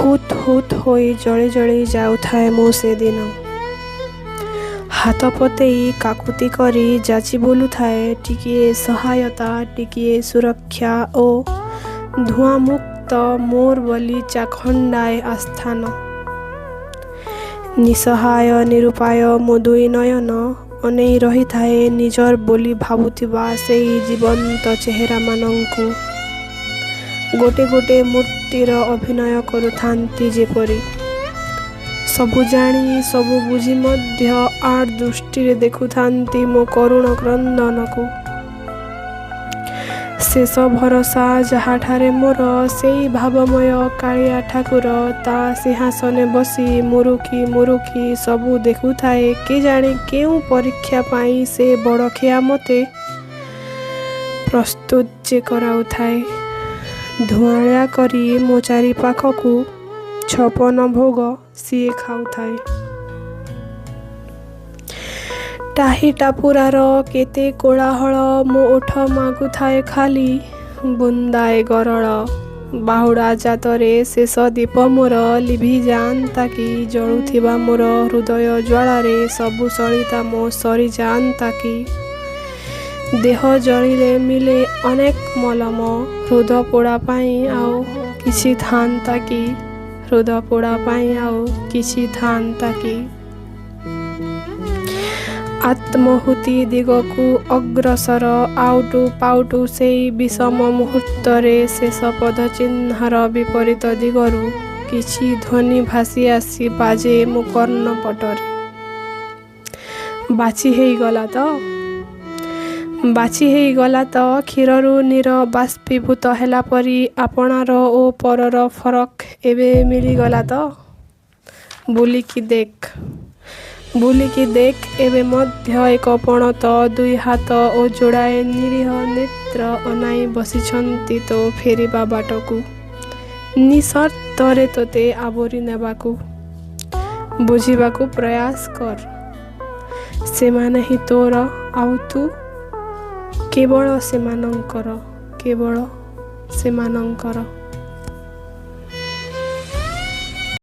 ହୁତ୍ ହୁତ୍ ହୋଇ ଜଳି ଜଳି ଯାଉଥାଏ ମୁଁ ସେଦିନ। ହାତ ପତେଇ କାକୁତି କରି ଯାଚି ବୁଲୁଥାଏ ଟିକିଏ ସହାୟତା, ଟିକିଏ ସୁରକ୍ଷା ଓ ଧୂଆଁମୁକ୍ତ ମୋର ବୋଲି ଚାଖଣ୍ଡାଏ ଆସ୍ଥାନ। ନିଃସହାୟ ନିରୁପାୟ ମୋ ଦୁଇ ନୟନ ଅନେଇ ରହିଥାଏ ନିଜର ବୋଲି ଭାବୁଥିବା ସେଇ ଜୀବନ୍ତ ଚେହେରାମାନଙ୍କୁ। ଗୋଟେ ଗୋଟେ ମୂର୍ତ୍ତିର ଅଭିନୟ କରୁଥାନ୍ତି ଯେପରି। ସବୁ ଜାଣି, ସବୁ ବୁଝି ମଧ୍ୟ ଆଡ଼ ଦୃଷ୍ଟିରେ ଦେଖୁଥାନ୍ତି ମୋ କରୁଣ କ୍ରନ୍ଦନକୁ। ଶେଷ ଭରସା ଯାହାଠାରେ ମୋର, ସେଇ ଭାବମୟ କାଳିଆ ଠାକୁର ତା' ସିଂହାସନେ ବସି ମୁରୁକି ମୁରୁକି ସବୁ ଦେଖୁଥାଏ। କେଜାଣି କେଉଁ ପରୀକ୍ଷା ପାଇଁ ସେ ବଡ଼ଖିଆ ମୋତେ ପ୍ରସ୍ତୁତ ଯେ କରାଉଥାଏ। ଧୂଆଁଳିଆ କରି ମୋ ଚାରିପାଖକୁ 56 ଭୋଗ ସିଏ ଖାଉଥାଏ। ଟାହି ଟାପୁରାର କେତେ କୋଳାହଳ, ମୋ ଓଠ ମାଗୁଥାଏ ଖାଲି ବୁନ୍ଦାଏ ଗରଳ। ବାହୁଡ଼ା ଯାତରେ ଶେଷ ଦୀପ ମୋର ଲିଭି ଯାଆନ୍ତା କି, ଜଳୁଥିବା ମୋର ହୃଦୟ ଜ୍ୱାଳାରେ ସବୁ ସଳିତା ମୋ ସରିଯାଆନ୍ତା କି? ଦେହ ଜଳିଲେ ମିଳେ ଅନେକ ମଲମ, ହୃଦ ପୋଡ଼ା ପାଇଁ ଆଉ କିଛି ଥାଆନ୍ତା କି? ହୃଦ ପୋଡ଼ା ପାଇଁ ଆଉ କିଛି ଥାଆନ୍ତା କି? ଆତ୍ମାହୁତି ଦିଗକୁ ଅଗ୍ରସର ଆଉଟୁ ପାଉଟୁ ସେଇ ବିଷମ ମୁହୂର୍ତ୍ତରେ ଶେଷ ପଦଚିହ୍ନର ବିପରୀତ ଦିଗରୁ କିଛି ଧ୍ୱନି ଭାସି ଆସି ବାଜେ ମୋ କର୍ଣ୍ଣପଟରେ। ବାଛି ହେଇଗଲା ତ? ବାଛି ହେଇଗଲା ତ? କ୍ଷୀରରୁ ନୀର ବାଷ୍ପୀଭୂତ ହେଲା ପରି ଆପଣାର ଓ ପରର ଫରକ ଏବେ ମିଳିଗଲା ତ? ବୁଲିକି ଦେଖ୍, ବୁଲିକି ଦେଖ୍, ଏବେ ମଧ୍ୟ ଏକ ପଣତ, ଦୁଇ ହାତ ଓ ଯୋଡ଼ାଏ ନିରୀହ ନେତ୍ର ଅନାଇ ବସିଛନ୍ତି ତୋ ଫେରିବା ବାଟକୁ, ନିଃସର୍ତ୍ତରେ ତୋତେ ଆବୋରି ନେବାକୁ। ବୁଝିବାକୁ ପ୍ରୟାସ କର, ସେମାନେ ହିଁ ତୋର ଆଉ ତୁ କେବଳ ସେମାନଙ୍କର, କେବଳ ସେମାନଙ୍କର।